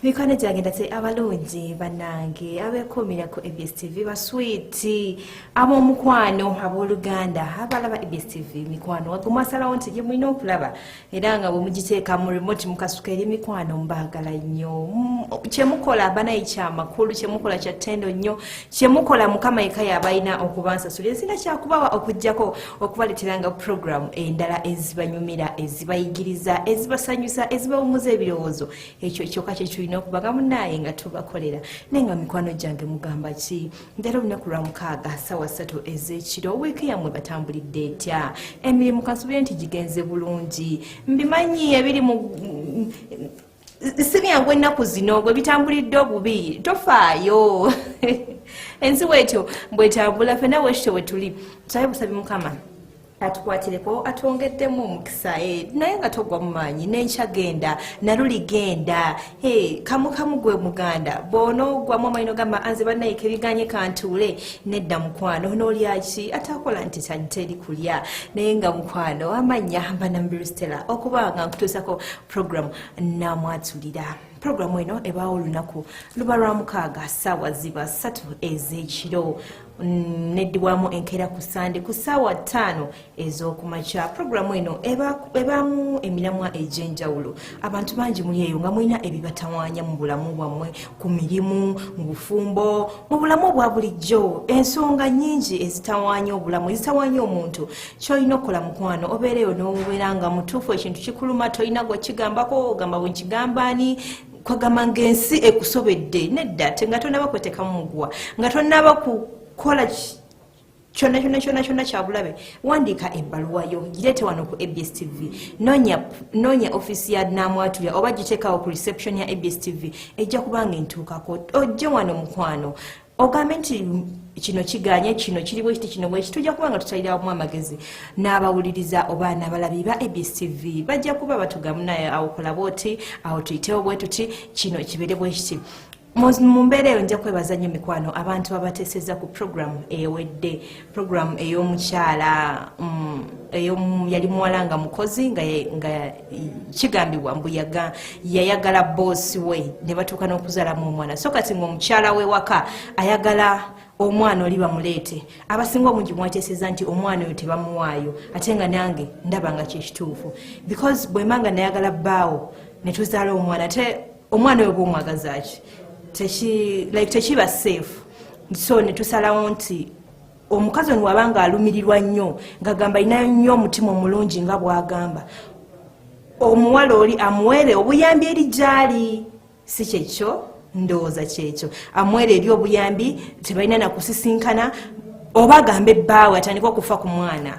Mikwano gyange nate abalungi bannange abeekuumira ku ABS TV, baswiti ab'omukwano, abooluganda abalaba ABS TV, mikwano wagwe mwasalawo nti gye mulina okulaba era nga bwe mugiteeka mu remote mukasuka eri. Mikwano, mbaagala nnyo. Kyemukola banaye kyamakulu, kyemukola kya ttendo nnyo, kyemukola Mukama yeka yabalina okubansasula. Enzina kyakubawa okugjako okubaleeteranga program endala ezibanyumira, ezibayigiriza, ezibasanyusa, ezibawumuza ebirowoozo. Ekyo kyokka kyetulina okuba nga munaaye nga tubakolera. Naye nga mikwano gyange, mugamba ki? Ddala olunaku lwa mukaaga, sawa 3 ez'ekiro. Wiiki yammwe batambulidde etya? Emirimu kansubire nti gigenze bulungi. Mbimanyi ebiri mu si byangu ennaku zino. Bwe bitambulidde obubi, tofaayo, ensi bwetyo bwetambula, fena bwekityo bwe tuli. Tusabe busabi Mukama atukwatireko, atwongeddemu omukisa. Naye nga togwa mu maanyi, nenkya genda, naluli genda. Kamu kamu gwe muganda, bw'onoogwamu amaanyi nogamba, "Anze bannaye kebiganye, kantuule," nedda mukwano, n'olyaki atakola nti teri kulya. Naye nga mukwano, amannya Banambiru Stella, okuba nga nkutuusako program Namwatulira. Programu eno ebaawo olunaku luba lwa mukaaga, saawa ziba 3 ez'ekiro, neddibwamu enkeera ku Sande ku saawa 5 ez'okumakya. Programu eno ebaamu emiramwa egy'enjawulo. Abantu bangi muli eyo nga mulina ebibatawaanya mu bulamu bwammwe, ku mirimu, mu bufumbo, mu bulamu obwa bulijjo, ensonga nnyingi ezitawaanya obulamu, ezitawaanya omuntu. Kyolina okukola mukwano, obeereyo n'obeera nga mutuufu. Ekintu kikuluma, tolina gwe kigambako, ogamba bwe nkigamba ani, kwagamba ng'ensi ekusobedde. Nedda, te nga tonaba kwetekamu muguwa, nga tonaba kukola kyonna kyonna kyonna kyonna kyabulabe, wandiika ebbaluwa yo, gireete wano ku ABS TV. Noonya ofiisi ya Namwatulya oba giteekawo ku reception ya ABS TV, ejja kubanga entuukako. Ojje wano mukwano, ogambe nti kino kiganye, kino kiri bwekiti, kino bwekiti. Tujja kuba nga tusalirawamu amagezi n'abawuliriza oba n'abalabi ba ABS TV. Bajja kuba batugamu naye awo kola bwoti, awo tuyitewo bwe tuti, kino kibeere bwekiti. Mu mbeera eyo nja kwebaza nnyo mikwano abantu abateeseza ku programu ewedde, programu ey'omukyala yali muwala nga mukozi, nga kigambibwa mbu yayagala boosi we ne batuuka n'okuzaalamu omwana. So kati ngaomukyala we waka ayagala omwana oli bamuleete. Abasinga obungi mwateeseza nti omwana oyo tebamuwaayo, ate nga nange ndaba nga kyekituufu, because bwemba nga nayagala bbaawo ne tuzaala omwana, ate omwana oyo bwomwagazaki, like tekiba safe. So ne tusalawo nti omukazi ono wabanga alumirirwa nnyo, ng'agamba alinayo nnyo omutima omulungi, nga bw'agamba omuwala oli amuweere obuyambi eri gy'ali, si kyekyo? Ndowooza kyekyo, amuweere eri obuyambi, tebalina nakusisinkana, oba agambe ebbaawe atandike okufa ku mwana.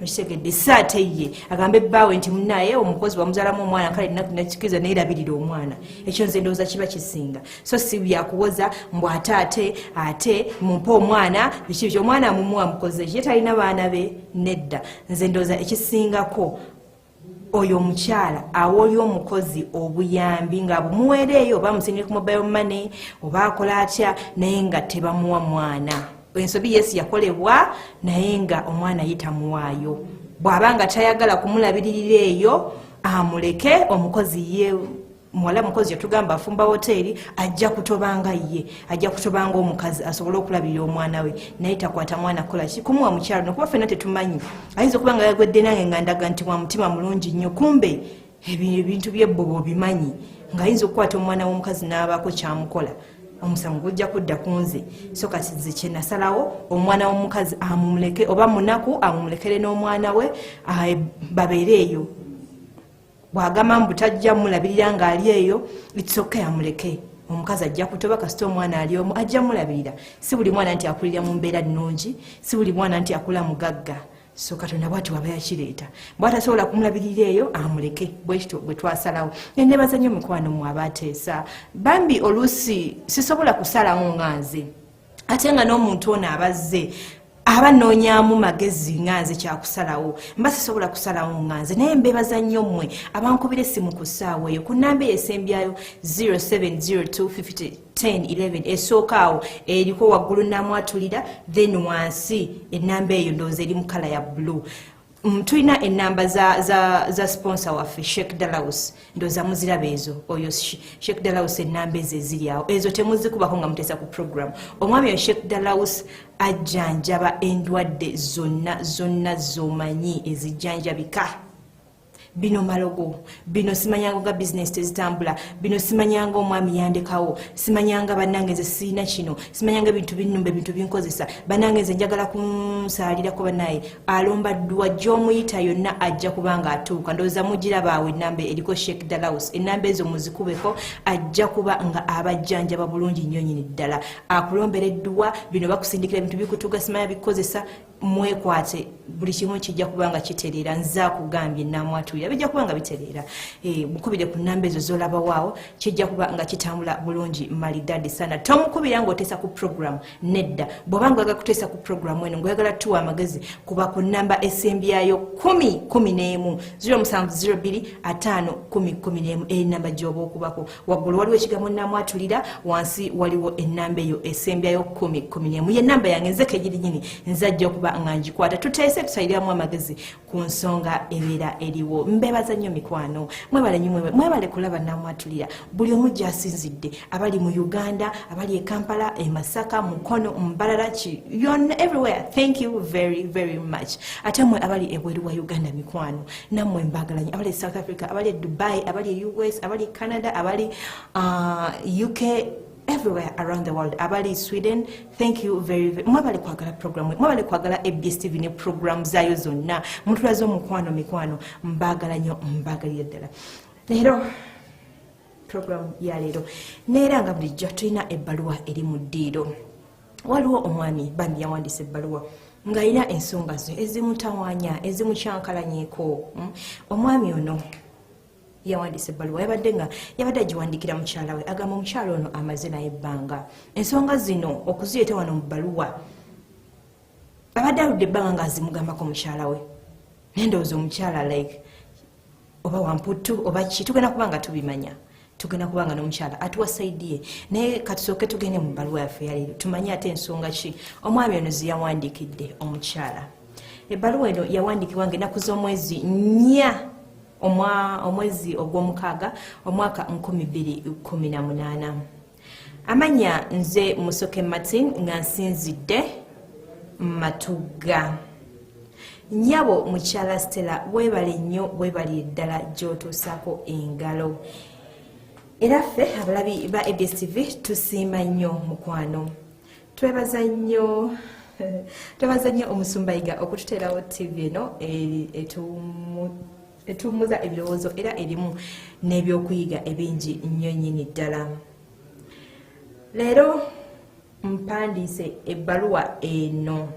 Okitegedde? Si ate ye agambe ebbaawe nti munaye omukozi wamuzaalamu omwana, kale nakikiriza, nayerabirira omwana. Ekyo nze ndowooza kiba kisinga. So si byakuwoza mbw ate mumpe omwana, biki biki. Omwana amumuwa mukoze ye talina baana be? Nedda, nze ndowooza ekisingako oyo omukyala awooli omukozi obuyambi nga bumuweereeyo, oba amusindika ku mobile money oba akola atya, naye nga tebamuwa mwana. Ensobi yesi yakolebwa, naye nga omwana ye tamuwaayo. Bw'aba nga tayagala kumulabiririra eyo, amuleke omukozi. Ye muwala mukozi, yatugamba afumba woteeri, ajja kutobanga ye, ajja kutobanga omukazi asobole okulabirira omwana we, naye takwata mwana kukola ki, kumuwa mukyalo. Nokuba fenna tetumanyi, ayinza okuba nga yagwedde nange nga ndaga nti wa mutima mulungi nnyo, kumbe ebintu byebboba obimanyi, ng'ayinza okukwata omwana w'omukazi n'abaako kyamukola, omusango gujja kudda ku nze. So kati nze kyenasalawo, omwana w'omukazi amumuleke, oba munaku amumulekere n'omwana we babeere eyo. Bw'agamba mbu tajja mulabirira ng'ali eyo, it's okay, amuleke. Omukazi ajja kutoba, kasita omwana ali omu, ajja mulabirira. Si buli mwana nti akulira mu mbeera nnungi, si buli mwana nti akula mugagga. So Katonda bwati waba yakireeta, bwatasobola kumulabirira eyo, amuleke. Bwekityo bwe twasalawo. Nenebaza nnyo mikwano mmwe abateesa. Bambi oluusi sisobola kusalawo nga nze, ate nga n'omuntu ono abazze aba noonyaamu magezi, nga nze kyakusalawo mba sisobola kusalawo nga nze. Naye mbebaza nnyo mmwe abankubira essimu ku ssaawa eyo, ku namba eyo esembyayo 0702501011. Esooka awo eriko waggulu Namwatulira, then wansi enamba eyo ndowooza eri mu colour ya blue. Tulina enamba za sponsor waffe Sheikh Dalaus, ndowooza muziraba ezo. Oyo Sheikh Dalaus, enamba ezo eziri awo, ezo temuzikubako nga muteesa ku program. Omwami oyo Sheikh Dalaus ajjanjaba endwadde zonna zonna zomanyi ezijjanjabika. Bino malogo, bino simanyanga nga bizinesi tezitambula, bino simanyanga omwami yandekawo, simanyanga bannange nze siina kino, simanyanga ebintu binnumba, ebintu binkozesa, bannange nze njagala kunsaalirako. Bannaye alomba dduwa, gy'omuyita yonna ajja kubanga atuuka. Ndowooza mugirabaawo enamba eriko Sheikh Dalaus. Enamba ezo muzikubeko, ajja kuba nga abajjanjaba bulungi nnyo nyini ddala, akulombera edduwa. Bino bakusindikira ebintu bikutuga, simanya bikozesa, mwekwate, buli kimu kijja kuba nga kitereera. Nze akugambye, namwatulira, bijja kuba nga bitereera. Mukubire ku namba ezo zolabawaawo, kijja kuba nga kitambula bulungi malidadi sana. Tomukubira ngaoteesa ku program, nedda. Bw'oba nga oyagala kuteesa ku program eno, ngaoyagala tuwa amagezi, kuba ku namba esembyayo 10 11, 0702 5 10 11, enamba gyoba okubako. Waggulu waliwo ekigambo namwatulira, wansi waliwo enamba eyo esembyayo 10 11, ye namba yange nze kegirinyini. Nze ajja okuba nga ngikwata, tuteese, tusaliramu amagezi ku nsonga ebeera eriwo. Mbebaza nnyo mikwano, mwebale nnyo, mwebale kulaba namwatulira. Buli omu gyasinzidde, abali mu Uganda, abali e Kampala, e Masaka, Mukono, Mbarara, ki yonna, everywhere, thank you very very much. Ate mwe abali ebweru wa Uganda, mikwano, nammwe mbagalanye. Abali e South Africa, abali e Dubai, abali e US, abali e Canada, abali UK, everywhere around the world, abali Sweden, thank you very, very. Mwebale kwagala program, mwebale kwagala ABS TV ne program zaayo zonna. Mutulaze omukwano, mikwano, mbagala nnyo, mbagalira ddala. Leero program ya leero, neera nga bulijjo, tulina ebbaluwa eri mu ddiiro. Waliwo omwami bambi yawandiisa ebbaluwa ng'alina ensonga ze ezimutawaanya, ezimukyankalanyeko. Omwami ono yawandiisa ebbaluwa, yabadde nga yabadde agiwandiikira mukyala we. Agamba omukyala ono amaze naye ebbanga, ensonga zino okuzireeta wano mu bbaluwa, abadde aludde ebbanga ng'azimugambako mukyala we, naye ndowooza omukyala like oba wamputtu oba ki, tugenda kuba nga tubimanya, tugenda kuba nga n'omukyala atuwa side ye. Naye katusooke tugende mu bbaluwa yaffe yaleero, tumanye ate ensonga ki omwami ono zeyawandiikidde omukyala. Ebbaluwa eno yawandiikibwa nga ennaku z'omwezi 4, omwezi ogw'omukaaga, omwaka 2018. Amanya nze Musoke Martin, nga nsinzidde Matugga. Nyabo mukyala Stella, weebale nnyo, weebalire ddala gy'otuusaako engalo, era ffe abalabi ba ABS TV tusiima nnyo mukwano. Twebaza nnyo, twebaza nnyo omusumbayiga okututeerawo TV eno etuwummuza ebirowoozo era erimu n'ebyokuyiga ebingi nnyo nnyini ddala. Leero mpandiise ebbaluwa eno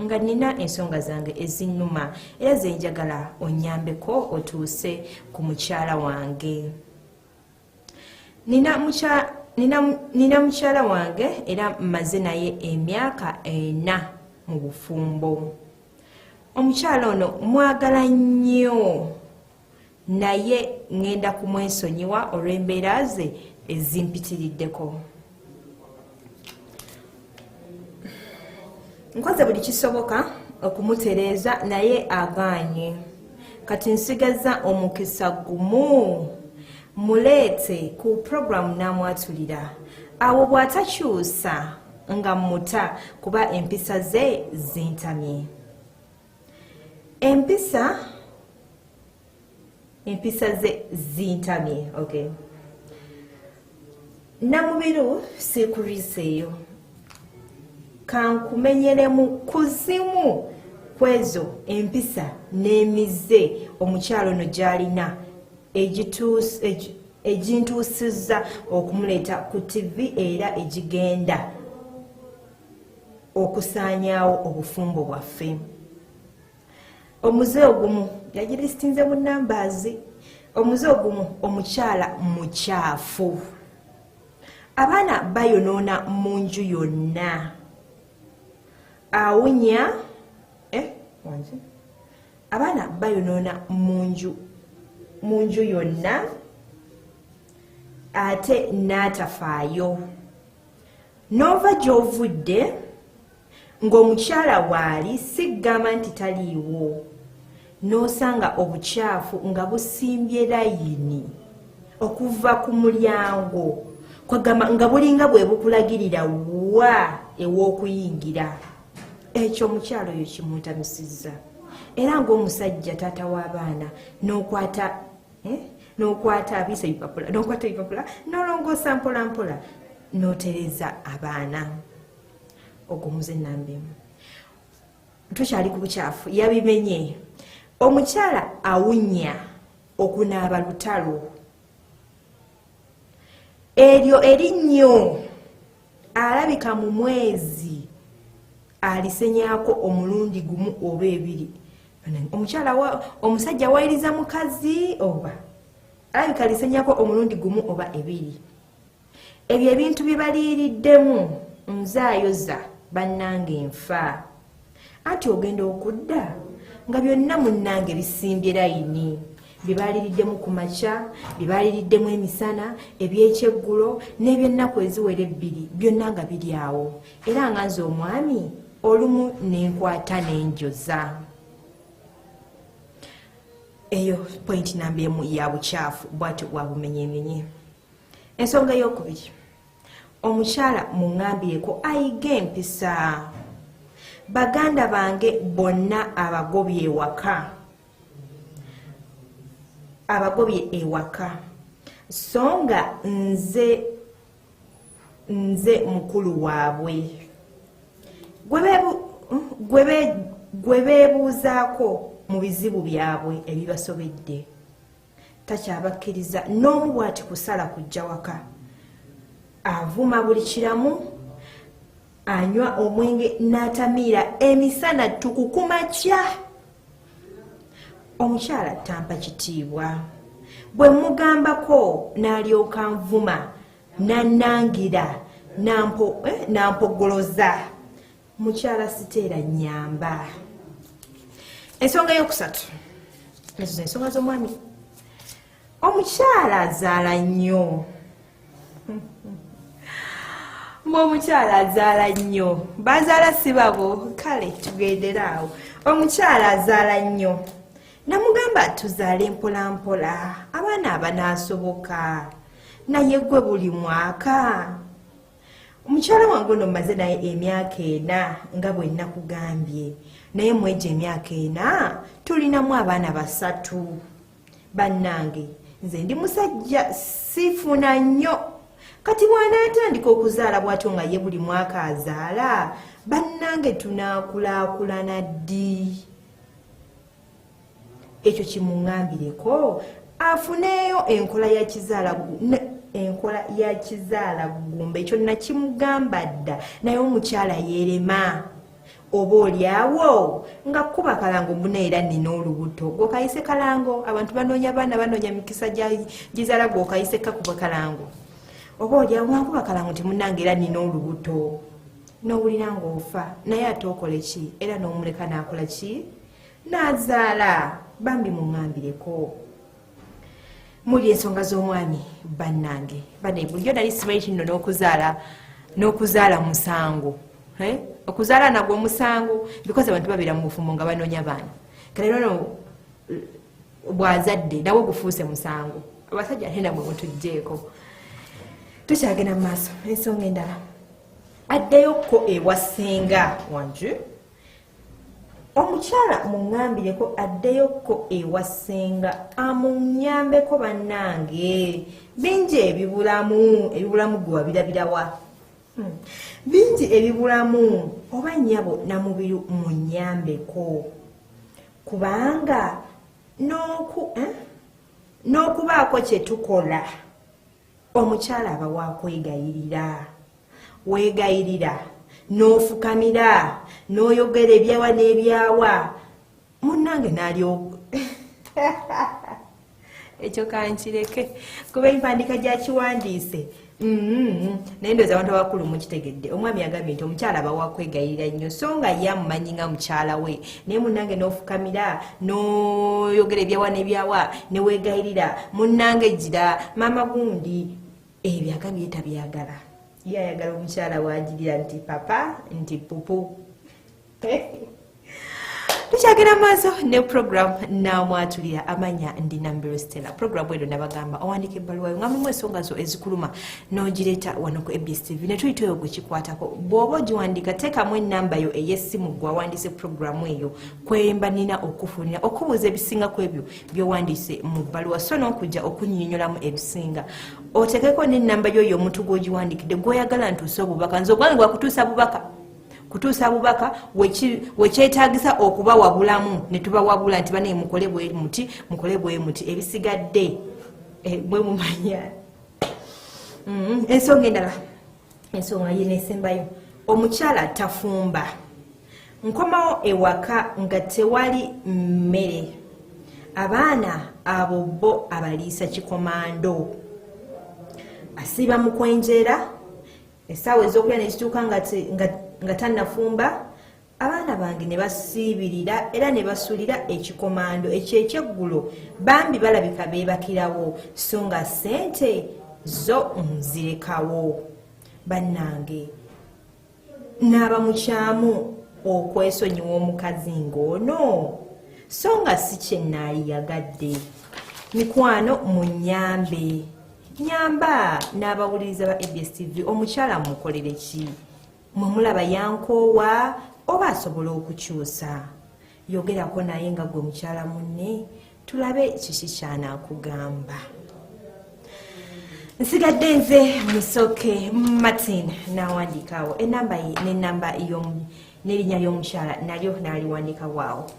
nga nina ensonga zange ezinnuma era zenjagala onyambeko otuuse ku mukyala wange. Nina mukyala wange era mmaze naye emyaka 4 mu bufumbo. Omukyala ono mwagala nnyo, naye ŋŋenda kumwesonyiwa olw'embeera ze ezimpitiriddeko. Nkoze buli kisoboka okumutereeza naye agaanye. Kati nsigaza omukisa gumu, muleete ku puroguramu n'amwatulira. Awo bw'atakyusa nga muta, kuba empisa ze zintamye. Empisa ze zintamye. Okay, Namubiru, siikuriiseeyo, kankumenyeremu kuzimu kwezo empisa n'emize omukyalo ono gy'alina egintuusizza okumuleeta ku TV era egigenda okusaanyaawo obufumbo bwaffe. Omuze ogumu yagilistinze mu numbers. Omuze ogumu, omukyala mukyafu, abaana bayonoona mu nju yonna, awunya, wangi. Abaana bayonoona mu nju yonna ate n'atafaayo. N'ova gy'ovudde ng'omukyala waali, siggamba nti taliiwo. N'osanga obukyafu nga busimbye layini okuva ku mulyango, kwegamba nga bulinga bwe bukulagirira wa ew'okuyingira. Ekyo omukyalo oyo kimuntamisizza. Era ng'omusajja taata w'abaana, n'okwata n'okwata abiisa ebipapula, n'okwata ebipapula, n'olongoosa mpolampola, n'otereza abaana. Ogwo muze namba emu. Tukyali ku bukyafu, yabimenye. Omukyala awunya, okunaaba lutalo. Eryo erinnyo alabika mu mwezi alisenyako omulundi gumu oba ebiri. Omukyala, omusajja awayiriza mukazi, oba alabika alisenyako omulundi gumu oba ebiri. Ebyo ebintu bye baliiriddemu nzaayoza, bannange, nfa. Anti ogenda okudda nga byonna, munnange, bisimbye layini, bye baliiriddemu ku makya, bye baliiriddemu emisana, ebyekyeggulo n'ebyennaku eziwera 2, byonna nga biri awo. Era nga nze omwami olumu nenkwata nenjoza. Eyo point namba emu ya bukyafu, bwatyo bwabumenyemenye. Ensonga eyokubiri, omukyala muŋŋambyeko ayiga empisa. Baganda bange bonna abagobye ewaka, abagobye ewaka, so nga nze mukulu waabwe gwe beebuuzaako mu bizibu byabwe ebibasobedde. Takyabakkiriza n'omu bw'ati kusala kujja waka. Avuma buli kiramu, anywa omwenge n'atamiira emisana tukukumakya. Omukyala tampa kitiibwa, bwe mugambako n'alyoka nvuma, nanangira, nampogoloza. Mukyala Siteera, nyamba. Ensonga eyokusatu, ezo ensonga z'omwami. Omukyala azaala nnyo. Mbu omukyala azaala nnyo, bazaala si babo. Kale tugendere awo. Omukyala azaala nnyo. Namugamba tuzaale mpolampola abaana abanaasoboka, naye gwe buli mwaka. Omukyala wange ono mmaze naye emyaka 4, nga bwe nakugambye, naye mwegyo emyaka 4 tulinamu abaana basatu. Bannange, nze ndi musajja, sifuna nnyo. Kati bw'anaatandika okuzaala bw'atyo nga ye buli mwaka azaala, bannange, tunaakulaakulana ddi? Ekyo kimuŋŋambireko, afuneeyo enkola ya kizaala, enkola ya kizaala ggumba. Ekyo nakimugamba dda, naye omukyala yeerema. Oba oliawo nga kuba kalango mbuna era nina olubuto, gwokayise kalango. Abantu banoonya baana, banoonya mikisa gizaala, gwokayise kakuba kalango. Oba oliawo nga nkuba kalango nti munange era nina olubuto, nowulira ngaofa. Naye ate okole ki? Era n'omuleka n'akola ki? N'azaala. Bambi muŋŋambireko. Muli ensonga z'omwami, bannange. Bane, bulijjo nali simanyi kino n'okuzaala musango. Eh? Okuzaala nagwo omusango, because abantu babeera mu bufumbo nga banoonya baana. Kale nono bw'azadde nawe gufuuse musango. Abasajja ate namwe mutugjeeko. Tukyagenda mu maaso. Ensonga endala, addeyokko ewa ssenga wanje. Omukyala muŋŋambireko addeyokko ewa ssenga amunyambeko. Bannange, bingi ebibulamu. Ebibulamu gwe wabirabirawa? Bingi ebibulamu. Oba nnyabo Namubiru, munyambeko, kubanga n'okubaako kye tukola, omukyala aba wakwegayirira. Weegayirira n'ofukamira n'oyogera ebyawa n'ebyawa, munnange, n'alyo ekyo kankireke, kuba empandiika gyakiwandiise. Naye ndowooza abantu abakulu mukitegedde. Omwami agambye nti omukyala aba wakwegayirira nnyo, so nga ye amumanyi nga mukyala we, naye munnange n'ofukamira n'oyogera ebyawa n'ebyawa neweegayirira, munnange, gira maama gundi. Ebyo agambye ye tabyagala. Ye ayagala omukyala wagirira nti papa, nti pupu. Tukyagenda maaso ne program Namwatulira. Amanya ndi Nambiro Stella. Program eno nabagamba owandiika ebbaluwayo nga mulimu ensonga zo ezikuluma n'ogireeta wano ku ABS TV ne tuyita oyo gwe kikwatako. Bw'oba ogiwandiika, teekamu ennamba yo ey'essimu gwe awandiise programu eyo kwemba nina okufunira okubuuza ebisinga ku ebyo by'owandiise mu bbaluwa, so n'okujja okunyinyonyolamu ebisinga. Oteekeko n'ennamba yoyo omuntu gw'ogiwandiikidde gw'oyagala ntuuse obubaka. Nze ogwange gwakutuusa bubaka, kutuusa bubaka wekyetagisa okubawabulamu ne tubawabula nti banaye mukole bwe muti, mukole bwe muti. Ebisigadde bwe mumanya. Ensonga endala, ensonga yinesembayo, omukyala tafumba. Nkomawo ewaka nga tewali mmere. Abaana abo bo abaliisa kikomando, asiiba mu kwenjeera. Essaawa ez'okulya nekituuka nga tannafumba. Abaana bange ne basiibirira era ne basulira ekikomando ekyo ekyeggulo. Bambi balabika beebakirawo, so nga ssente zo nzirekawo. Bannange, naaba mukyamu okwesonyiwa omukazi ng'ono, so nga si kye naaliyagadde. Mikwano, munyambe, nyamba n'abawuliriza ba ABS TV. Omukyala mukolere ki? Mwe mulaba yankoowa oba asobola okukyusa? Yogerako naye nga gwe mukyala munne, tulabe kiki kyanaakugamba. Nsigadde nze Musoke Martin. Nawandiikaawo enamba ye nenamba n'erinnya ly'omukyala nalyo n'aliwandiika waawo.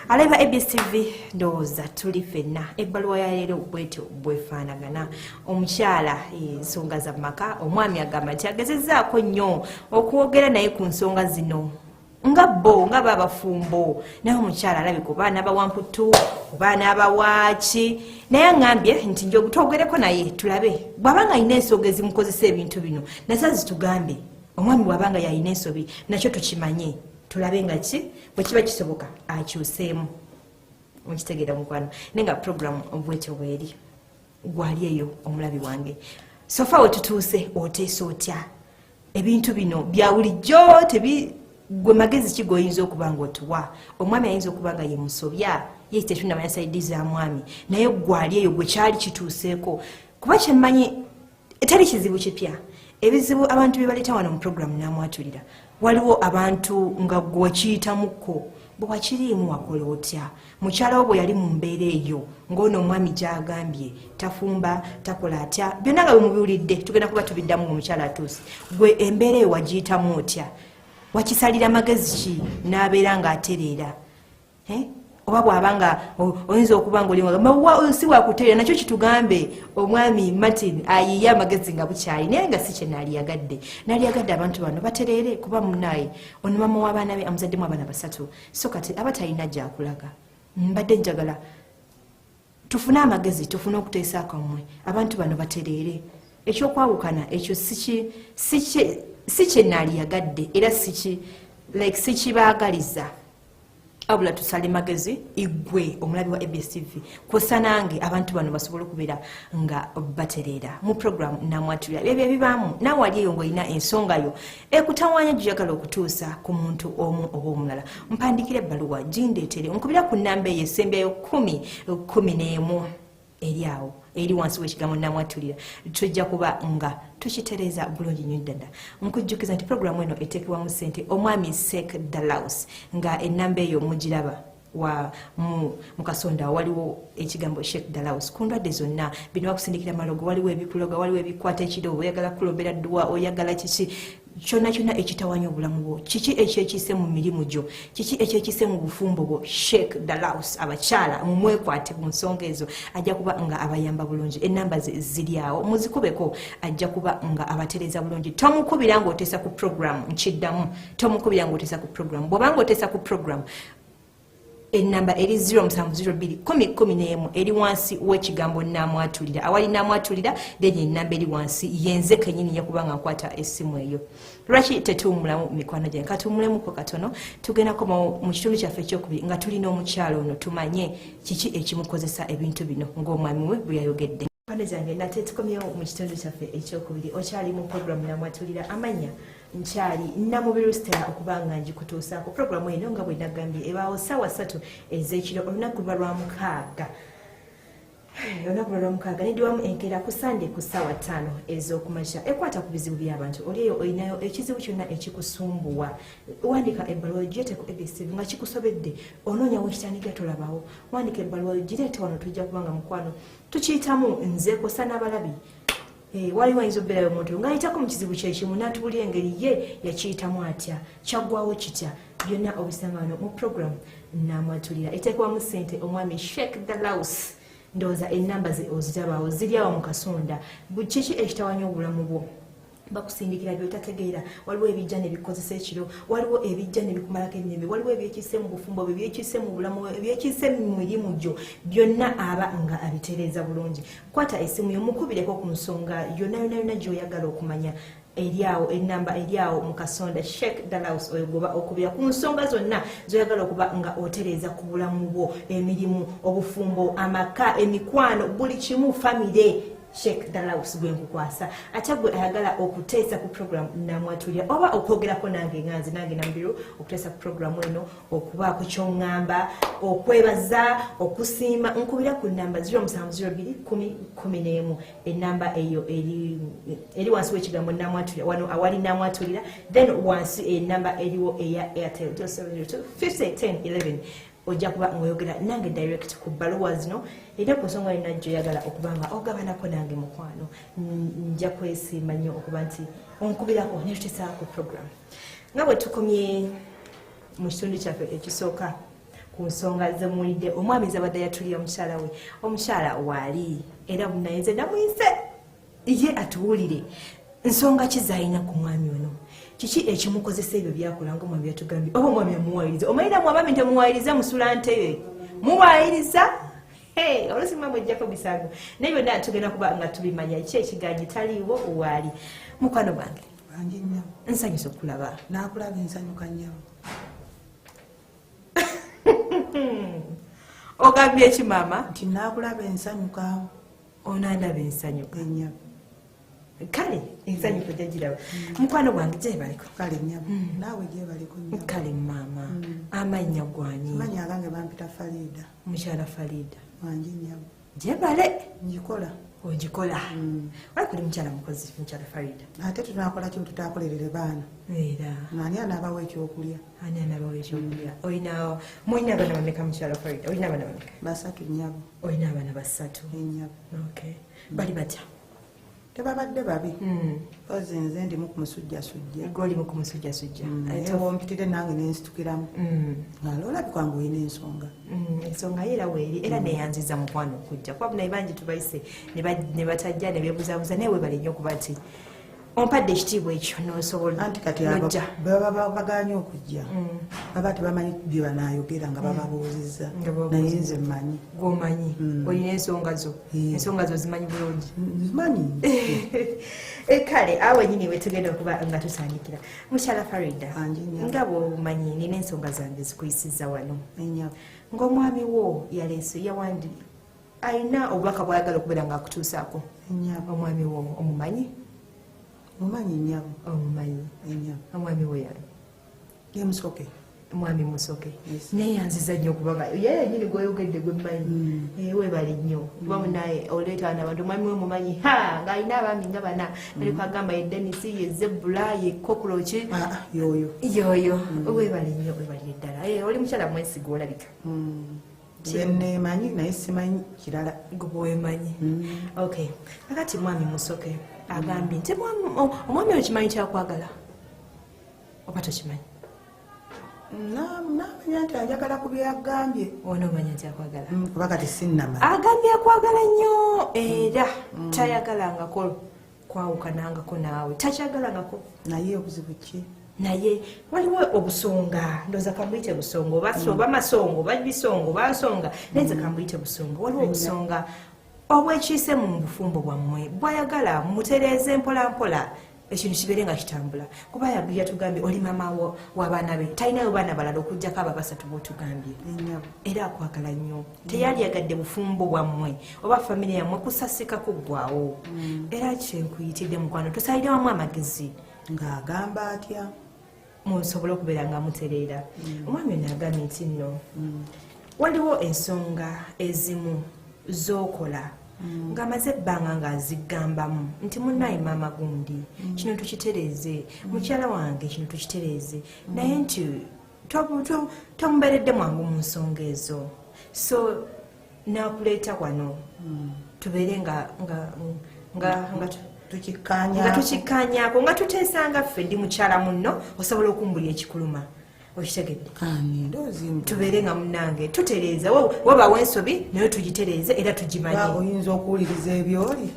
Alaba ABS TV, ndowooza tuli ffenna. Ebbaluwa ya leero bwetyo bwefaanagana. Omukyala, ensonga za maka, omwami agamba nti agezezzaako nnyo okwogera naye ku nsonga zino nga bo nga babafumbo, naye omukyala alabika oba anaaba mputu oba anaaba waaki. Naye aŋŋambye nti nje twogereko naye tulabe bw'aba nga alina ensonga ezimukozesa ebintu bino, nazo zitugambe. Omwami bw'aba nga yalina ensobi, nakyo tukimanye, tulabe nga ki bwe kiba kisoboka akyuseemu. Mukitegeera mukwano? Naye nga program bwetyo bweri. Gwali eyo omulabi wange, so far wetutuuse, oteesa otya? Ebintu bino bya bulijjo tebi gwe magezi ki goyinza okuba nga otuwa? Omwami ayinza okuba nga ye musobya, ye tetunamanya side za mwami, naye gwali eyo gwe kyali kituuseeko, kuba kyemmanyi teri kizibu kipya. Ebizibu abantu bye baleeta wano mu programu Namwatulira, waliwo abantu nga gwe wakiyitamuko. Bwe wakiriimu, wakola otya? Mukyala wo bwe yali mu mbeera eyo ng'ono omwami gy'agambye tafumba, takola atya, byonna nga bwemubiwulidde, tugenda kuba tubiddamu ng'omukyala atuuse. Gwe embeera eyo wagiyitamu otya? Wakisalira magezi ki n'abeera ng'atereera? Oba bw'aba nga oyinza okuba nga oli si wakutereera, nakyo kitugambe. Omwami Martin ayiye amagezi nga bukyali, naye nga si kye naaliyagadde. Naaliyagadde abantu bano batereere, kuba munaye ono mama w'abaana be, amuzaddemu abaana basatu, so kati aba talina gyakulaga. Mbadde njagala tufune amagezi, tufune okuteesa kwammwe, abantu bano batereere. Ekyokwawukana ekyo si kye naaliyagadde, era siki like sikibaagaliza, abula tusale magezi. Igwe omulabi wa ABS TV kwosa nange, abantu bano basobole okubeera nga batereera. Mu program Namwatulira byebyo ebibaamu. Naawe wali eyo ng'olina ensonga yo ekutawaanya gyoyagala okutuusa ku muntu omu oba omulala, mpandikira ebbaluwa gindeetere, nkubira ku nnamba eyo esembyayo 1011 eri awo, eri wansi w'ekigambo Namwatulira. Tujja kuba nga tukitereeza bulungi nnyo ddala. Nkujjukiza nti puroguramu eno eteekebwamu ssente omwami Sek Dalaus, nga ennamba eyo mugiraba wa mu kasonda waliwo ekigambo Sheikh Dalaus. Ku ndwadde zonna, bino bakusindikira malogo, waliwo ebikuloga, waliwo ebikwata ekiro, oyagala kulombera dduwa, oyagala kiki kyonna kyonna ekitawanya obulamu bwo, kiki ekyekise mu mirimu gyo, kiki ekyekise mu bufumbo bwo, Sheikh Dalaus, abakyala mumwekwate ku nsonga ezo, ajja kuba nga abayamba bulungi. Enamba ze ziri awo, muzikubeko, ajja kuba nga abatereeza bulungi. Tomukubira ng'oteesa ku program. Nkiddamu, tomukubira ng'oteesa ku program. Bw'obanga oteesa ku program, enamba eri 0702 1011 eri wansi w'ekigambo Namwatulira. Awali Namwatulira, then enamba eri wansi yenze kenyini yakubanga nkwata essimu eyo. Lwaki tetuwumulamu, mikwano gyange? Katuwumulemuko katono. Tugenda komawo mu kitundu kyaffe ekyokubiri nga tulina omukyalo ono, tumanye kiki ekimukozesa ebintu bino ng'omwami we bwe yayogedde. Mikwano gyange, nate tukomyewo mu kitundu kyaffe ekyokubiri. Okyali mu programu Namwatulira, amanya nkyali Namubiru Stella, okuba nga ngikutuusaako. Programu eno, nga bwe nagambye, ebaawo ssaawa 3 ez'ekiro, olunaku luba lwa mukaaga, olunaku lwa lwamukaaga, nediwamu enkeera ku Sande ku ssaawa 5 ez'okumakya. Ekwata ku bizibu by'abantu. Oli eyo olinayo ekizibu kyonna ekikusumbuwa, wandika ebbaluwa gireete ku ABS TV. Nga kikusobedde, onoonya wekitandikira tolabawo, wandika ebbaluwa gireete wano, tujja kubanga mukwano tukiyitamu, nze kosa n'abalabi. Waliwo ayinza okubeerayo omuntu ng'ayitako mu kizibu kyekimu n'atubulira engeri ye yakiyitamu atya, kyaggwawo kitya. Byonna obisanga wano mu program Namwatulira, eteekebwamu ssente omwami Sheikh Dalaus. Ndowooza enamba ze ozirabaawo, ziri awo mu kasonda. Kiki ekitawanya obulamu bwo? Bakusindikira byotategeera. Waliwo ebijja nebikozesa ekiro, waliwo ebijja nebikumalako emirembe, waliwo ebyekiise mu bufumbo bwe, ebyekiise mu bulamu, ebyekiise mu mirimu gyo. Byonna aba nga abitereeza bulungi. Kwata esimu yo, mukubireko ku nsonga yonna yonna yonna gyoyagala okumanya. Eri awo enamba, eri awo mu kasonda. Sheikh Dalaus oyo goba okubira ku nsonga zonna zoyagala okuba nga otereeza ku bulamu bwo, emirimu, obufumbo, amaka, emikwano, buli kimu, famire. Sheikh Dalaus gwe nkukwasa. Ate gwe ayagala okuteesa ku program Namwatulira oba okwogerako nange nga nze nange Namubiru, okuteesa ku programu eno, okubaako kyoŋŋamba, okwebaza, okusiima, nkubira ku namba 0702 10 11. Enamba eyo eri wansi w'ekigambo Namwatulira, wano awali Namwatulira, then wansi enamba eriwo eya Airtel 0702 50 10 11. Ojja kuba ngaoyogera nange direct ku bbaluwa zino era ku nsonga yonna gyoyagala okuba nga ogabanako nange mukwano. Nja kwesiima nnyo okuba nti onkubirako netuteesa ku program. Nga bwe tukomye mu kitundu kyaffe ekisooka ku nsonga zemuwulidde omwami zabadde yatulira omukyala we, omukyala waali era naye nze namuyise ye atuwulire nsonga ki zalina ku mwami ono, kiki ekimukozesa ebyo byakola. Nga omwami yatugambye, oba omwami amuwayiriza, omanyiramu abaami temuwayiriza, musula ntebe muwayiriza olusi mwe mwejjako misango, naye byonna tugenda kuba nga tubimanya ki ekiganyi. Taliiwo, waali mukwano gwange. Wangi nnyabo. Nsanyusa okulaba. Nakulaba ensanyuka nnyabo. Ogambye ki maama? Nti nakulaba ensanyuka. Onandaba ensanyuka? Ennyabo. Kale ensanyuka ojja giraba mukwano gwange, gyebaliko. Kale nnyabo, naawe gyebaliko nnyabo. Kale maama, amannya gwani? Amannya agange bampita Farida. Mukyala Farida. Wangi nnyabo. Gyebale. Ngikola. Ogikola? Wali kuli mukyala mukozi, mukyala Farida. Ate tunakola ki tutakolerere baana? Era Ani anaabawo ekyokulya? Ani anabawo ekyokulya? Olina, mulina abaana bameka, mukyala Farida? Olina abaana bameka? Basatu nnyabo. Olina abaana basatu? Ennyabo. Okay, bali batya? Tebabadde babi. Ozi nze ndimu kumusujjasujja. Gwe kumusujjasujja? Naye wompitire nange nensitukiramu nga olabika nga olina ensonga. Ensonga ye era weeri, era neyanziza mukwano okujja, kuba naye bangi tubayise ne batajja ne beebuzabuza, naye webale nnyo okuba nti ompadde ekitiibwa ekyo nosobola Anti kati abo nojja. Baba baganye okujja, baba tebamanyi bye banaayogera nga bababuuzizza. Nga bababuuzizza. Naye nze mmanyi. Gwomanyi, olina ensonga zo. Ensonga zo zimanyi bulungi. Nzimanyi. Kale awo nyini wetugenda okuba nga tutandikira, mukyala Farida. Wangi nnyabo. Nga bwomanyi, nina ensonga zange zikuyisiza wano. Ennyabo. Ng'omwami wo yaleese yawandi alina obubaka bwayagala okubeera nga akutuusaako. Ennyabo. Omwami wo omumanyi? Mumanyi nnyabo. Omumanyi? Ennyabo. Omwami wo yali Ye Musoke. Mwami Musoke. Yes. Neyanziza nnyo okubanga ye yenyini gweoyogedde gwe mmanyi. Webale nnyo kuba munaye oleeta wano abantu. Omwami we mumanyi ha ng'alina abaami nga bana, aliko agamba ye Denisi, ye Zebula, ye Kokroki. Ah, ah, yoyo. Yoyo. Webale nnyo, webalire ddala. Oli mukyala mwesiga olabika. Nze neemanyi, naye simanyi kirala. Gwe bwemanyi. Okay, kakati mwami Musoke agambye nti omwami oyo kimanyi kyakwagala oba tokimanyi? Namanya nti anjagala ku byagambye. Onoomanya nti akwagala? Kuba kati sinnamanya. Agambye akwagala nnyo era tayagalangako kwawukanangako naawe, takyagalangako. Naye obuzibu ki? Naye waliwo obusonga, ndowooza kambuyite busonga oba oba masonga oba bisonga oba nsonga, naye nze kambuyite busonga. Waliwo obusonga obwekiise mu bufumbo bwammwe bwayagala mutereeze mpola mpola. Ekintu kibeere nga kitambula, kuba yatugambye oli maama w'abaana be, talinayo baana balala okuggyako abo abasatu b'otugambye. Ennyabo. Era akwagala nnyo, teyali yagadde bufumbo bwammwe oba famire yammwe kusasika kuggwawo. Era kyenkuyitidde, mukwano, tusalire wamu amagezi. Ng'agamba atya? Musobole okubeera nga mutereera. Omwami ono agambye nti nno waliwo ensonga ezimu z'okola ng'amaze ebbanga ng'azigambamu nti, "Munnaye maama gundi, kino tukitereeze. Mukyala wange, kino tukitereeze," naye nti tomubeeredde mwangu mu nsonga ezo. So nakuleeta wano tubeere nga Tukikkaanya. Nga tukikkaanyaako, nga tuteesanga ffe. Ndi mukyala munno, osobola okumbulya ekikuluma, okitegedde? Kani ndoozi. Tubeere nga munnange tutereeza. Wabaawo ensobi naye tugitereeze era tugimanye. Oyinza okuwuliriza ebyoli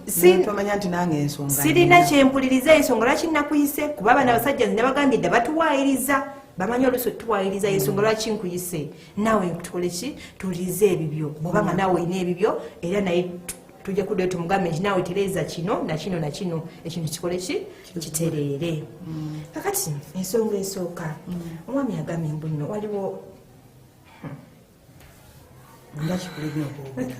tomanya nti nange ensonga Sirina nnina. Kyempuliriza ensonga lwaki nakuyise, kuba abaana abasajja nze nabagambye dda batuwaayiriza, bamanyi oluusi tuwaayiriza. Ensonga lwaki nkuyise, naawe tukole ki? Tuwulirize ebibyo, bwobanga naawe olina ebibyo, era naye tujja kuddayo tumugambe nti naawe tereeza kino nakino nakino, ekintu kikole ki? Kitereere. Kakati ensonga esooka, omwami agambye mbu nno waliwo Nga kikulemye okwogera,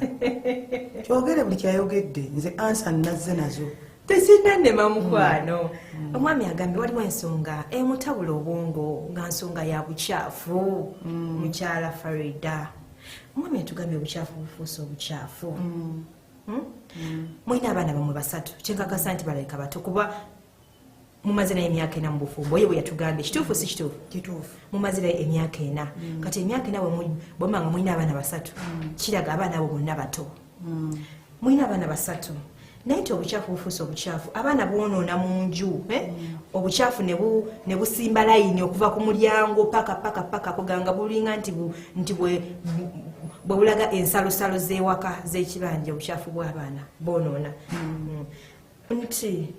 kyogere buli kyayogedde, nze answer nazze nazo. Tekinnannema, mukwano. Omwami agambye waliwo ensonga emutabula obwongo, nga nsonga ya bukyafu. Mukyala Farida, omwami atugambye obukyafu bufuuse obukyafu. Mulina abaana bamwe basatu, kyenkakasa nti balabika bato, kuba mumaze naye emyaka 4 mu bufumbo. Ye bwe yatugambye, kituufu si kituufu? Kituufu. Mumaze naye emyaka 4. Kati emyaka 4 bwemba nga mulina abaana basatu, kiraga abaana abo bonna bato. Mulina abaana basatu, naye nti obukyafu bufuuse obukyafu, abaana bwonoona mu nju, eh? Obukyafu ne busimba layini okuva ku mulyango paka paka paka, kuganga bulinga nti nti bwe bulaga ensalosalo z'ewaka z'ekibanja, obukyafu bw'abaana bwonoona. Nti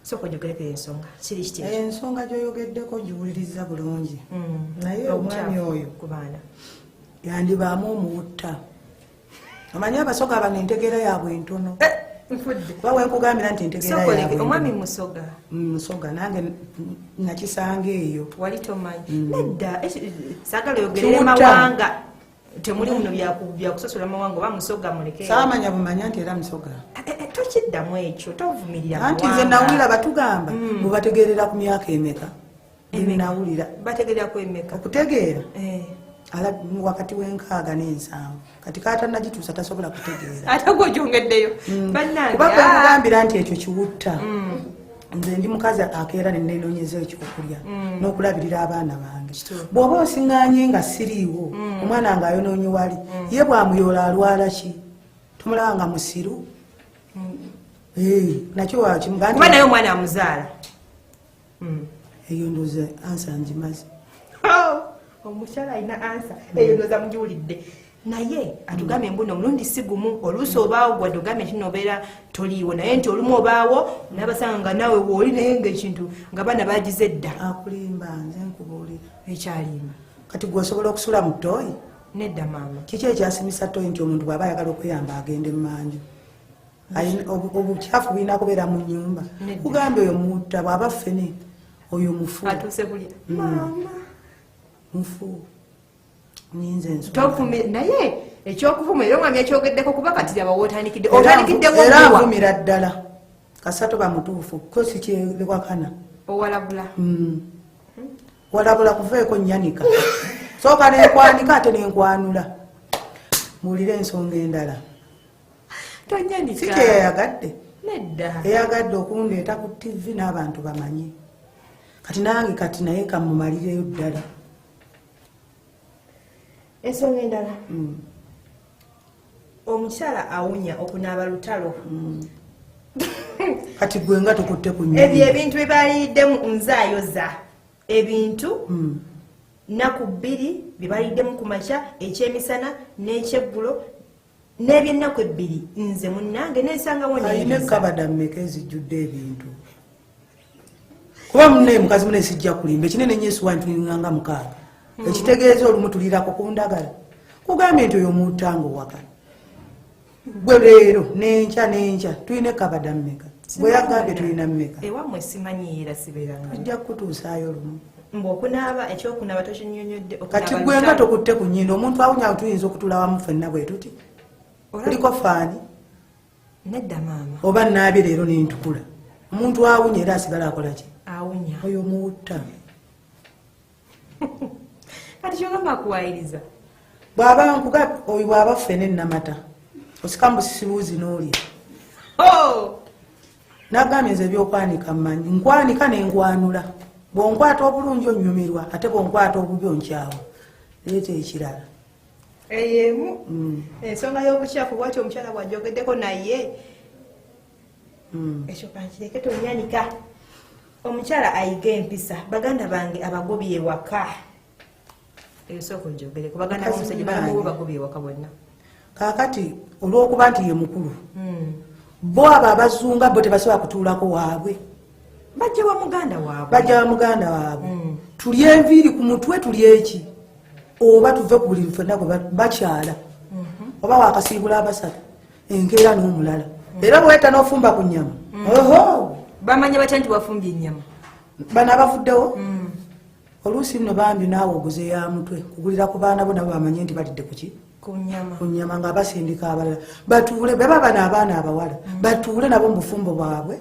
sooka ojogereko ensonga, kiri kiti ekyo? Ensonga gyoyogeddeko giwuliriza bulungi, naye omwami Obukyafu oyo ku baana. Yandibaamu omuwutta. Omanyi Abasoga bano entegeera yaabwe entono. Nfudde. Kuba wenkugambira nti entegeera Sooka oleke, yaabwe omwami entono. Musoga? Musoga, nange nakisanga eyo. Wali tomanyi? Nedda, saagala oyogerere Kiwutta. mawanga, temuli muno byakusosola mawanga oba Musoga, muleke. Saamanya bumanya nti era Musoga. Eh, tokiddamu ekyo, tovumirira Anti nze mawanga. nawulira batugamba mubategeerera ku myaka emeka? Emeka? Nawulira. Bategeerera ku emeka? Okutegeera wakati w'60 n'70. Kati katanagituusa tasobola kutegeera. Ate gwogyongeddeyo, bannange. Kuba kwekugambira nti ekyo kiwutta. Nze ndi mukazi akeera nenenoonyeza ekyokulya n'okulabirira abaana bange. Bw'oba osiŋŋaanye nga siriiwo, omwana ng'ayonoonye wali, ye bw'amuyoola alwala ki? Tumulaba nga musiru. Eh, nakyo wakimuga. Kuba naye omwana amuzaala. Eyo ndooza answer ngimaze. Oh, omukyala alina answer eyo, ndooza mugiwulidde. Naye atugambye mbuno omulundi si gumu, oluusi obaawo, gwadde ogambye nti nobeera toliiwo, naye nti olumu obaawo nabasanga nga naawe wooli, naye ngaekintu nga baana bagize dda. Akulimba, nze nkubuulira. Ekyalimba. Kati gwe osobola okusula mu toyi? Nedda maama. Kiki ekyasimisa toyi nti omuntu bw'aba ayagala okweyamba agende mumanju? Obukyafu bulina kubeera mu nyumba? Nedda. Kugambye oyo mutta, bw'aba ffene oyo mufu. Atuuse kulya maama. Mufu, nyinza ensonga. Naye ekyokuvuma era omwami ekyogeddeko, kuba kati laba wootandikidde, Era otandikiddewo era okuwa. Nvumira ddala kasatu bamutuufu ko sikyewakana. Owalabula. Walabula kuveeko nyanika, sooka nenkwanika ate nenkwanula. Muwulire ensonga endala. Tonyanika. Si kyeyayagadde. Nedda. Eyagadde okundeeta ku TV n'abantu bamanye kati nange kati naye kamumalireyo ddala. Ensonga endala, omukyala awunya okunaaba lutalo. Kati gwe nga tukutte ku Ebyo nnyonyi. ebintu bye baliiddemu, nzaayoza ebintu nnaku 2 bye baliddemu ku makya, ekyemisana n'ekyeggulo, n'ebyennaku 2, nze munnange nensangawo Alina neyiriza. ekabada mmeka ezijjudde ebintu? Kuba munaye mukazi mune, sijja kulimba, ekinene nyo esuwaani tulinganga 6, ekitegeeza olumu tulirako ku ndagala. Kugambye nti oyo muttanga owaka gwe leero nenkya nenkya, tulina ekabada mmeka? Bwe yagambye tulina mmeka? Ewammwe simanyi, era sibeeranga. Ojja kukutuusaayo lumu. Mbu okunaaba, ekyokunaaba tokinyonyodde. Kati gwe nga tokutte ku nnyindo, omuntu awunya, tuyinza okutuula wamu ffenna bwe tuti? Kuliko faani? Nedda maama. Oba naabye leero nentukula, omuntu awunya era asigala akola ki? Awunya. Oyo muwutta. Kati kyogamba akuwayiriza? Bw'aba nkuga oyo, bw'aba ffene namata, osika mu busisibuuzi n'olya. Oh! Nagambye nze ebyokwanika mmanyi, nkwanika nenkwanula. Bwonkwata obulungi onyumirwa, ate bwonkwata obubi onkyawa. Leeta ekirala. Eyo emu. Ensonga y'obukyafu bwati omukyala bw'ajogeddeko, naye ekyo kankireke, tonyanika. Omukyala ayiga empisa. Baganda bange abagobye ewaka, eyo sooka ojogereko. Baganda Mukazi b'omusajja munnange. balamubo bagobye ewaka bonna. Kaakati olw'okuba nti ye mukulu, bo abo abazunga bo tebasobola kutuulako waabwe. Bajja wa muganda waabwe. Bajja wa muganda waabwe. Tulye enviiri ku mutwe, tulye eki, oba tuve ku buli ffenna gwe bakyala, oba wakasiibula abasatu enkeera n'omulala, era bweta n'ofumba ku nnyama, oho. Bamanya batya nti wafumbye ennyama? Bano abavuddewo oluusi nno bambi naawe oguze ya mutwe kugulira ku baana bo, nabo bamanye nti balidde kuki? Ku nyama. Ku nyama. Nga basindika abalala batuule, beba bano abaana abawala batuule nabo mu bufumbo bwabwe,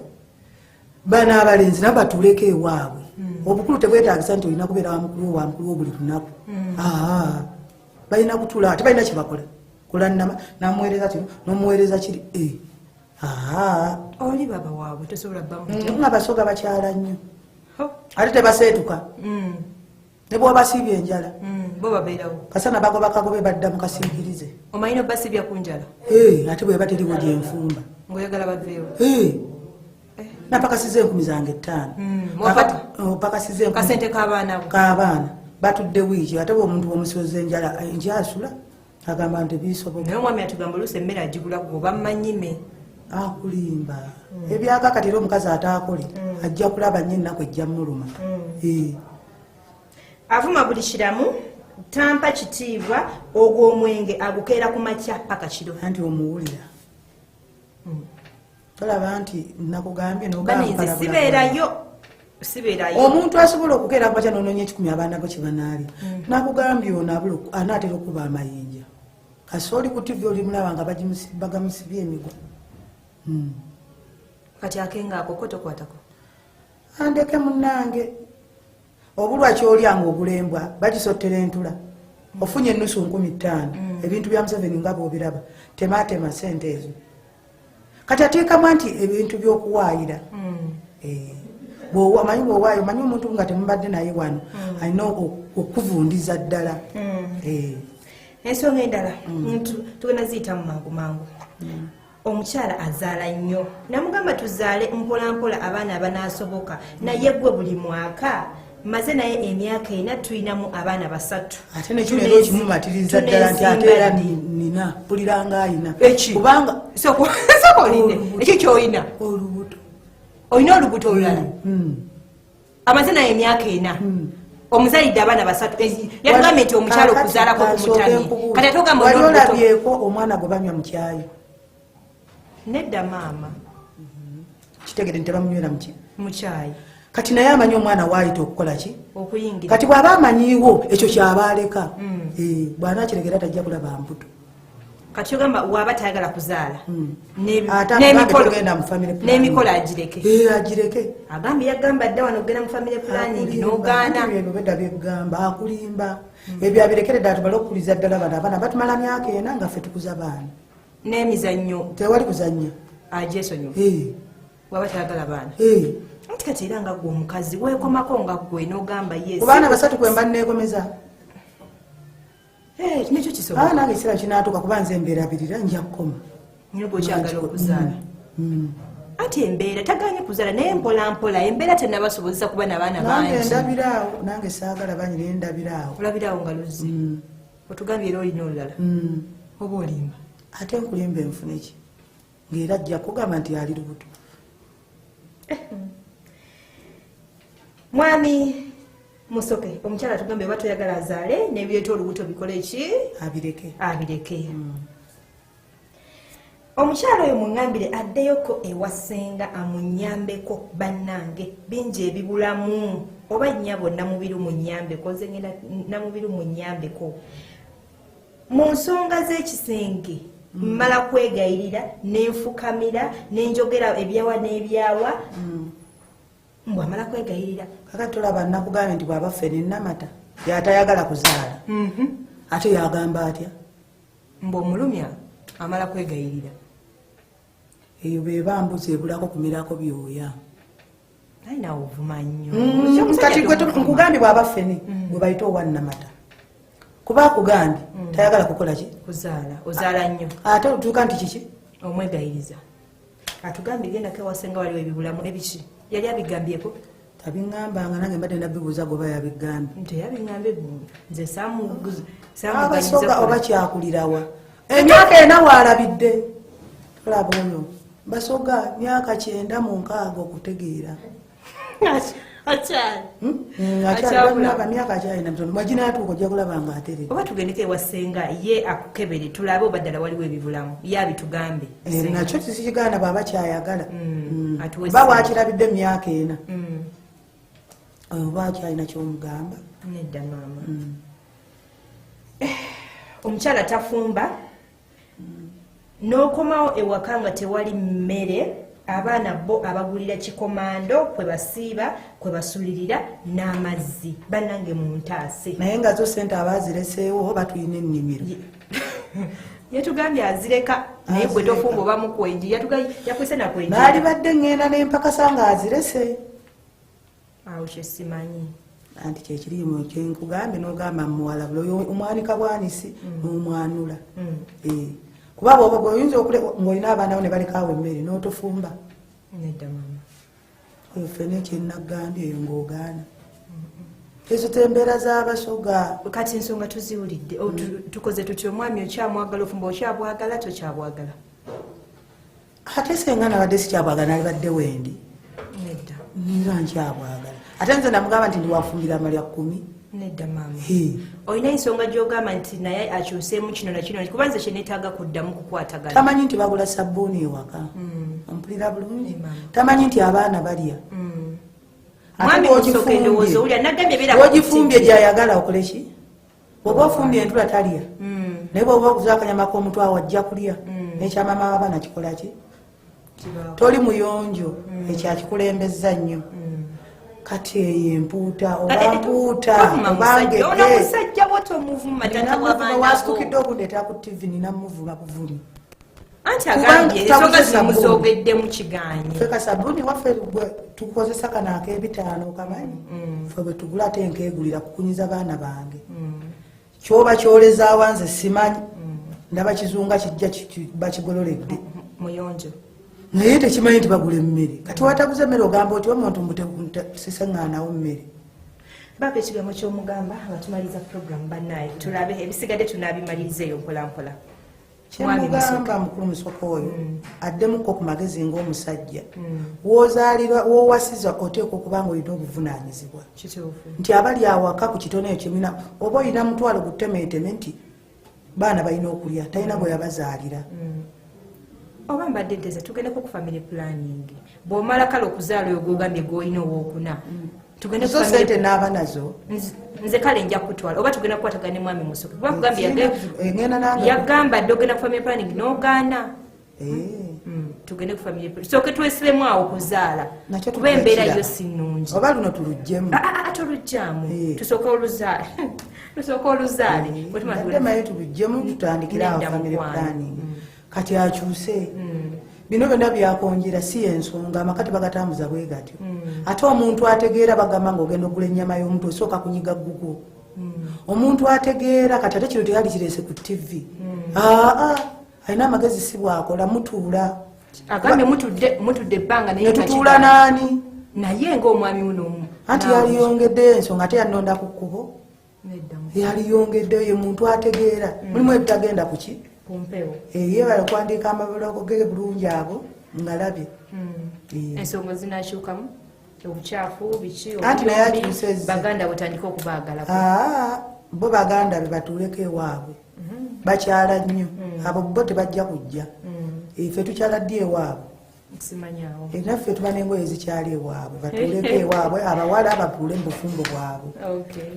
bano abalenzi nabo batuuleko ewaabwe. Obukulu tebwetagisa nti olina kubeera wamukulu wo wamukulu wo buli lunaku. Aa, balina kutuula, ate balina kyebakola kulanama, namuweereza kino nomuweereza kiri. Eh. Aa. Oli baba waabwe, tosobola bamu. Nga basoga bakyala nnyo, ate tebaseetuka ne bwobasiibya enjala. Bo babeerawo. Kasana bagoba kagobe, badda mu kasiikirize. Omanyi nobasibya ku njala? Eh, ate bweba teriwo gyenfumba. Ngaoyagala baveewo. Eh, napakasiza 5000. Wafata? Opakasiza enkumi. Kasente k'abaana bo. K'abaana batudde wiiki, ate bwe omuntu bwomusiboza enjala nkyasula agamba nti bisoboka. Naye omwami atugamba oluusi emmere agigula gwe oba mmanyime. Akulimba. Ebyaka kati era omukazi ataakole ajja kulaba nnyo ennaku ejja muluma. Eh. Avuma buli kiramu, tampa kitiibwa, ogwo omwenge agukeera ku makya paka kiro. Anti omuwulira, tolaba nti nakugambye? Banenze sibeerayo, sibeerayo. Omuntu asobola okukeera kumakya nononya 100 abaana bo kyebanaalya. Nakugambye ono anaatera okuba amayinja, kasi oli ku TV olimulaba nga bagamusibye emigwa. Kati akenga ako ko tokwatako? Andeke munange, obulwa kyolya nga ogulembwa bagisottera entula, ofunye enusu 5000. Ebintu bya Museveni nga bwobiraba, tematema sente ezo. Kati ateekamu nti ebintu byokuwaayira. Eh, omanyi bwowaayo, omanyi omuntu nga temubadde naye wano, alina okuvundiza ddala. Eh. Ensonga endala tugenda ziyitamu mangu mangu. Omukyala azaala nnyo, namugamba tuzaale mpolampola abaana abanaasoboka, naye gwe buli mwaka. Maze naye emyaka 4, tulinamu abaana basatu. Ate nekino era okimumatiriza ddala nti ate era nina mpuliranga ayina. Eki? Kubanga Sooka olinde, ekyo kyoyina? Olubuto. Olina olubuto olulala? Mm. Amaze naye emyaka 4, omuzalidde abaana basatu. Yatugambye nti omukyala Kaakati okuzaalako kansooke kumutamye. nkubuuze. Kati ate ogamba Wali olina olubuto. olabyeko omwana gwe banywa mu kyayi? Nedda maama. Kitegere nti tebamunywera muki? Mukyayi. Kati naye amanyi omwana waayita okukola ki? Okuyingira. Kati bw'aba amanyiiwo ekyo kyaba aleka. Eh, bw'anaakiregera tajja kulaba mbuto. Kati ogamba waaba tayagala kuzaala Ate agambe togenda mu family planning. n'emikolo agireke. Eh, agireke. Agambye, yagamba dda wano ogenda mu family planning Akulimba. n'ogaana. Anti ebyo bedda byegamba, akulimba. Ebyo abirekere ddala, tumale okukuliza ddala bano abaana. Batumala myaka 4 nga ffe tukuza baana. N'emizannyo? Tewali kuzannya. Agyesonyiwa. Eh, Waba tayagala baana. Eh. Anti kati era nga gwe omukazi weekomako nga gwe n'ogamba ye. Ku baana basatu kwe mba neekomeza. Eh, nekyo kisoboka. Ah, nange ekiseera kinaatuuka, kuba nze mbeerabirira, nja kukoma. Naye gweokyagala okuzaala. Anti embeera tagaanye kuzaala, naye mpola mpola, embeera tenabasobozesa kuba nabaana Nange bangi. ndabiraawo, nange saagala bangi, naye ndabiraawo. Olabiraawo nga luzzi. Otugambye era olina olulala, oba olimba? Ate nkulimba enfune ki ng'era ajja kugamba nti ali lubuto? Mwami Musoke, omukyala tugambye oba toyagala azaale, nebireeta olubuto bikole ki? Abireke. Abireke. Omukyalo oyo muŋambire addeyoko ewa ssenga amunyambeko. Bannange, bingi ebibulamu. Oba nnyabo Namubiru munyambeko, nze ngenda Namubiru munyambeko mu nsonga z'ekisenge. Mmala kwegayirira, nenfukamira, nenjogera ebyawa n'ebyawa. Mbw amala kwegayirira. Kakati tolaba nakugambye nti bwaba ffe nenamata yatayagala kuzaala, ate yagamba atya? Mbw omulumya amala kwegayirira. Eyo beba mbuzi ebulako kumirako byoya. Naye nawe ovuma nnyo. Kati gwe nkugambye bwaba ffene gwe bayita owannamata, kuba akugambye tayagala kukola ki? Kuzaala. Ozaala nnyo. Ate otuuka nti kiki? Omwegayiriza. Atugambye gendako ewasenga, waliwo ebibulamu. Ebiki? Yali abigambyeko? Tabiŋŋambanga, nange mbadde nabibuuza goba yabigambye. Nti yabiŋambye, nze. Abasoga oba kyakulirawa emyaka 40 waalabidde, tolaba oyo basoga myaka 96 okutegeera. Akyali. Akyalaba myaka akyalina mitono, bwaginaatuuka ojja kulaba nga ateredde. Oba tugendeko ewa ssenga ye akukebere, tulabe oba ddala waliwo ebibulamu, ye abitugambe. Eh, nakyo tisikigaana bwaba kyayagala. Atuwe Oba ssente. bwakirabidde emyaka 40, oba akyalina kyomugamba. Nedda maama. Omukyala tafumba, n'okomawo ewaka nga tewali mmere. Abaana bo abagulira kikomando, kwe basiiba, kwe basulirira n'amazzi. Bannange, muntaase. Naye nga zo sente aba azireseewo oba tulina ennimiro? Yatugambye azireka, naye gwe Azireka. tofumba oba mukwenji yakwise nakwenji. Naalibadde ŋŋenda nempakasa nga azirese. Awo kyesimanyi. Anti kyekirimu kyenkugambye, n'ogamba muwala buli oyo omwanika bwanisi n'omwanula. Eh, kuba bwoba bweoyinza ng'olina abaana bo ne balekaawo emmere n'otofumba. Nedda mama. Oyo ffene kyenagambye eyo ng'ogaana, ezo tembeera z'abasoga. Kati ensonga tuziwulidde. Tukoze tutya? Omwami okyamwagala? Ofumba okyabwagala, tokyabwagala? Ate senga nabadde sikyabwagala, nalibadde wendi? Nedda. Nga nkyabwagala. Ate nze namugamba nti ndiwafumbira amalya 10. Nedda maama. He. Olina ensonga gyogamba nti naye akyuseemu kino na kino, kuba nze kyeneetaaga kuddamu kukwatagana. Tamanyi nti bagula sabbuuni ewaka? Ompulira bulungi? Eh, maama. Tamanyi nti abaana balya? Ate Mwami Musoke, endowooza owulira nagambye beera ku bwogifumbye TV. Gyayagala okole ki? Bwoba ofumbye entula talya, naye bwoba oguza akanyama k'omutwe awo ajja kulya. Nekyamama w'abaana kikola ki? Kibaako. Toli muyonjo, ekyo akikulembeza nnyo. Kati eyo empuuta oba Eh, eh, mpuuta tovuma oba musajja. Ono ngege. musajja wo tomuvuma, tata w'abaana bo. Wasitukidde okundeetera ku TV, nina muvuma buvumi. Anti Kubanga agambye ensonga tutaguze zino sabbuuni. muzogeddemu kiganye. Ffe kasabbuuni waffe gwe tukozesa kano ak'ebitaano kamanyi, ffe bwe tugula ate nkeegulira kukunyiza baana bange. Kyoba kyolezaawa nze simanyi, ndaba kizunga kijja bakigololedde. Muyonjo. Naye tekimanyi nti bagula emmere. Kati wataguza emmere ogamba oti omuntu siseŋŋaanawo mmere. Baako ekigambo kyomugamba nga tumaliriza program. Bannaye, tulabe ebisigadde tunabimaliriza eyo mpolampola. Mwami Musoke. Kyemugamba mukulu Musoke oyo addemukko ku magezi ng'omusajja. Wozaalirwa, wowasiza, oteekwa okuba nga olina obuvunaanyizibwa. Kituufu. Nti abali awaka ku kitone ekyo kimina, oba olina mutwalo gutemeeteme nti baana balina okulya, talina gwe yabazaalira. Oba mbadde nteze tugendeko ku family planning, bw'omala kale okuzaala oyo gwogambye gwolina owookuna, tugende ku zo family- sente n'aba nazo. Nze kale nja kutwala, oba tugenda kukwatagana ne mwami Musoke, kuba kugambye Ngenda nange. Yagamba dde ogenda ku family planning n'ogaana. Eh. Tugende ku family planning, sooke twesibemu awo kuzaala, Nakyo kuba embeera tujja yo si nnungi. Oba luno tuluggyemu. Ah, ah, ah, tolugyamu. Eh. Tusooke oluzaale, tusooke oluzaale. Bwe tumala Badde maye tubuggyemu, tutandikire awo Nedda, family mukwano. planning. Kati akyuse bino byonna byakonjera si yensonga. Amaka tebagatambuza bwe gatyo. Ate omuntu ategeera bagamba ngaogenda ogula ennyama y'omuntu osooka kunyiga gugwo. Omuntu ategeera kati ate kino teyali kireese ku TV. Aa, alina amagezi, si bwakola mutuula. Agambye mutudde, mutudde ebbanga naye nga Netutuula kigaana. naani? Naye ngaomwami wuno. Anti yaliyongeddeyo ensonga, ate yanonda ku kkubo. Nedda. Yaliyongeddeyo ye muntu ategeera, mulimu ebitagenda kuki Ku mpewo. Yebale okuwandiika amabuloko ge bulungi ago ngalabye. Eh. Ensonga zinakyukamu, obukyafu biki? Anti naye Obuyombi, akyuse ezze. Baganda bwetandika okubaagalako. Aa, bo baganda be batuuleko ewaabwe, bakyala nnyo abo, bo tebajja kujja. Ife tukyala ddi ewaabwe? Simanyawo. Naffe tuba n'engoye ezikyali ewaabwe, batuuleko ewaabwe, abawala batuule mu bufumbo bwabwe. Okay.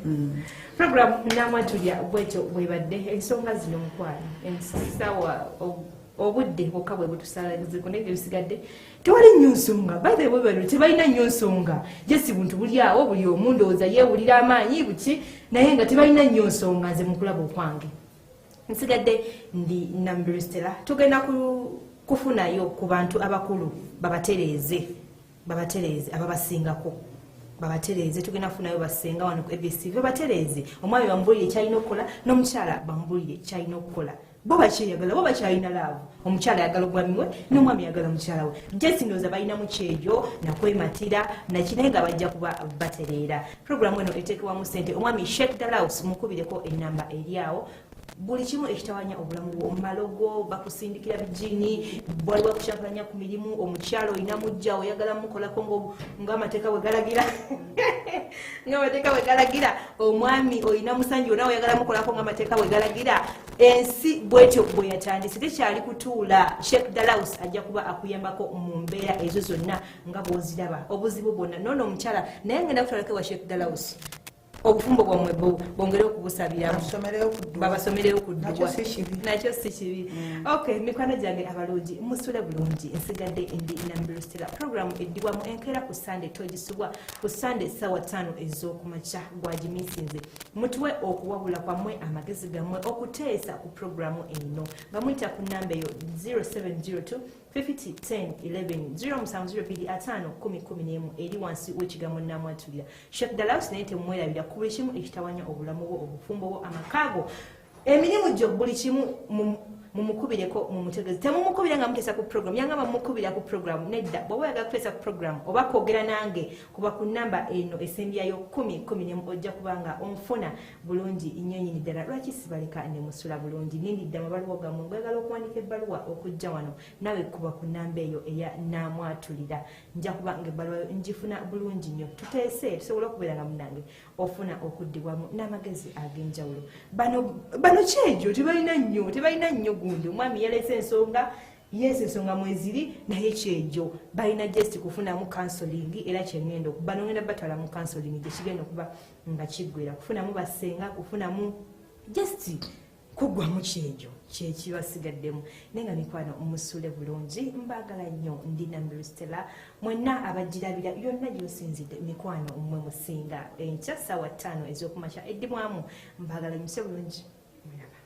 Program Namwatulya bwetyo bwebadde. Ensonga zino mukwano, ensawa obudde bwokka bwe butusalaziko, naye bisigadde tewali nnyo nsonga. By the way, bano tebalina nnyo nsonga, jesi buntu buli awo, buli omu ndowooza yeewulira amaanyi buki, naye nga tebalina nnyo nsonga. Nze mukulaba okwange nsigadde ndi Nambiru Stella. Tugenda kufunayo ku bantu abakulu babatereeze, babatereeze ababasingako, babatereeze. Tugenda kufunayo basenga wano ku ABC babatereeze, omwami bamubulire kyalina okukola n'omukyala bamubulire kyalina okukola. Bo bakyeyagala, bo bakyalina love. Omukyala ayagala omwami we n'omwami ayagala mukyala we. Jesi ndowooza balinamu kyejo nakwematira nakinaye nga bajja kuba batereera. Programu eno eteekebwamu ssente omwami Sheikh Dalaus. Mukubireko enamba eri awo, buli kimu ekitawanya obulamu bwo, malogo bakusindikira bijini, waliwo akukyakalanya ku mirimu, omukyalo olina mujja oyagala mukolako ng'amateeka bwe galagira, ng'amateeka bwe galagira, omwami olina musanji ona oyagala mukolako ng'amateeka bwe galagira. Ensi bwetyo bwe yatandise, tekyali kutuula. Sheikh Dalaus ajja kuba akuyambako mu mbeera ezo zonna nga bw'oziraba, obuzibu bwonna. Noono omukyala naye ngenda kutwalako ewa Sheikh Dalaus, obufumbo bwammwe bwongere okubusabiramu. Basomereyo ku dduwa. Babasomereyo ku dduwa. Nakyo si kibi. Nakyo si kibi. Okay, mikwano gyange abalungi, musule bulungi. Nsigadde ndi Nambiru Stella. Programu eddibwamu enkeera ku Sande, togisubwa ku Sande 5:00 ez'okumakya. Gwagimisinze, mutuwe okuwabula kwammwe, amagezi gammwe, okuteesa ku programu eno nga muyita ku namba eyo 0702 50 10 11, 0702 5 10 11, eri wansi w'ekigambo Namwatulira. Sheikh Dalaus naye temwerabira ku buli kimu ekitawanya obulamu bwo, obufumbo bwo, amakaago, emirimu gyo, buli kimu mumukubireko, mumutegeze. Temumukubira nga muteesa ku program yangamba mumukubira ku program, nedda. Bw'oba oyagala kuteesa ku program oba kwogera nange, kuba ku namba eno esembyayo 10 11, ojja kuba nga onfuna bulungi nnyo nnyini ddala. Lwaki sibaleka ne musula bulungi? Nindidde amabaluwa gammwe. Ngwagala okuwandika ebbaluwa okujja wano nawe, kuba ku namba eyo eya Naamwatulira, nja kuba nga ebbaluwa yo ngifuna bulungi nnyo, tuteese, tusobole okubeera nga munange ofuna okuddibwamu n'amagezi ag'enjawulo. Bano kyejo tebalina nnyo, tebalina nnyo gundi. Omwami yaleese ensonga, yes, ensonga mweziri, naye kyejo balina just kufunamu counseling. Era kyengenda bano ngenda batwala mu counseling, gyekigenda okuba nga kiggwera kufunamu basenga, kufunamu just kuggwamu kyejo kyekibasigaddemu. Naye nga mikwano, musule bulungi, mbaagala nnyo. Ndi Nambiru Stella. Mwenna abagirabira yonna gyosinzidde, mikwano mmwe musinga. Enkya 5:00 ez'okumakya eddibwamu. Mbaagala, muse bulungi, mweraba.